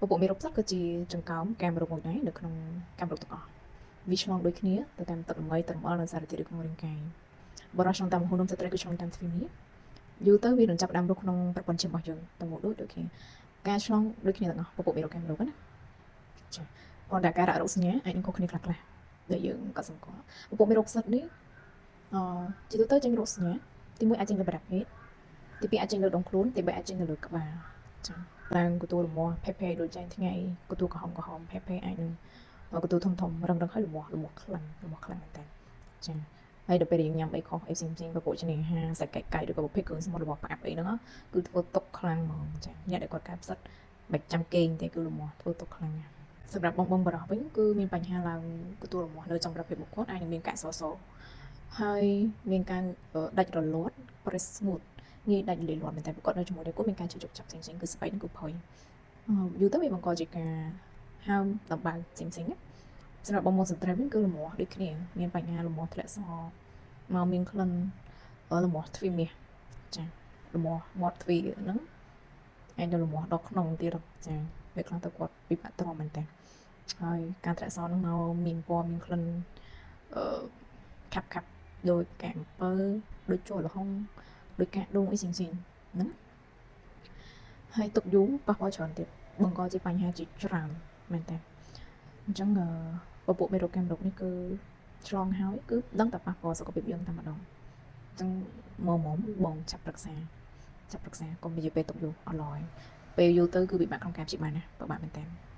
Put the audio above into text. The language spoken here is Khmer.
ពពួកមេរោគផ្សិតគឺជាចង្កោមកាមរោគមួយដែរនៅក្នុងកាមរោគទាំងអស់វាឆ្លងដូចគ្នាទៅតាមទឹករំអីទឹករំអិលនិងសារធាតុនៅក្នុងរាងកាយបរិសុទ្ធឆ្លងតាមហូរនោមស្ត្រីគឺឆ្លងតាមទ្វីមាសយូរទៅវានឹងចាប់ផ្ដើមរស់ក្នុងប្រព័ន្ធឈាមរបស់យើងទាំងមូលដូចដូចគ្នាការឆ្លងដូចគ្នាទាំងអស់ពពួកមេរោគកាមរោគណាចាគ្រាន់តែការរោគសញ្ញាអាចនឹងខុសគ្នាខ្លះៗដែលយើងក៏សម្គាល់ពពួកមេរោគផ្សិតនេះអជាទូទៅចេញរោគសញ្ញាទី1អាចចេញលើប្រភេទទី2អាចចេញលើដងខ្លួនទី3អាចចេញនៅលើក្បាលចាឡើងកទួលរមាស់ផេផេដូចចែងថ្ងៃកទួលក្រហមក្រហមផេផេអាចនឹងកទួលធំធំរឹងរឹងហើយរមាស់រមាស់ខ្លាំងរមាស់ខ្លាំងមែនតើចាហើយដល់ពេលយើងញ៉ាំអីខុសអីផ្សេងផ្សេងពពួកជំនាញអាហារសាច់កែកកែឬក៏ប្រភេទគ្រឿងសមុទ្ររបស់ផ្អាប់អីហ្នឹងគឺធ្វើទុកខ្លាំងហ្មងចាអ្នកដែលគាត់កើតផ្សិតមិនចាំគេងទេគឺរមាស់ធ្វើទុកខ្លាំងណាស់សម្រាប់បងបងបរោះវិញគឺមានបញ្ហាឡើងកទួលរមាស់នៅចុងប្រភេទបុគ្គលអាចនឹងមានកាក់សសហើយមានការដាច់រលាត់ press smooth ងាយដាច់លាយលាត់មែនតែគាត់នៅជាមួយដៃគូមានការជជុកចាប់ផ្សេងៗគឺស្បែកនឹងគឺផុយយូរទៅវាបង្កជាការហើមដំបៅផ្សេងៗណាសម្រាប់បងប្អូនស្ត្រីវិញគឺលមាស់ដូចគ្នាមានបញ្ហាលមាស់ធ្លាក់សមកមានក្លិនលមាស់ទ្វីមាសចាលមាស់មាត់ទ្វីហ្នឹងអាចនៅលមាស់ដល់ក្នុងទៀតចាពេលខ្លះទៅគាត់ពិបាកទ្រាំមែនតើហើយការធ្លាក់សហ្នឹងមកមានពណ៌មានក្លិនអឺខាប់ខាប់ដោយកាអំពៅដូចចូលល្ហុងដោយការដូងអីផ្សេងៗហ្នឹងហើយទុកយូរប៉ះពាល់ច្រើនទៀតបង្កជាបញ្ហាជាច្រើនមែនតើអញ្ចឹងពពួកមេរោគកាមរោគនេះគឺឆ្លងហើយគឺដឹងតែប៉ះពាល់សុខភាពយើងតែម្ដងអញ្ចឹងមកមកបងចាប់ប្រឹក្សាចាប់ប្រឹក្សាកុំនិយាយពេលទុកយូរអត់ឡើយពេលយូរទៅគឺពិបាកក្នុងការព្យាបាលណាពិបាកមែនតើ។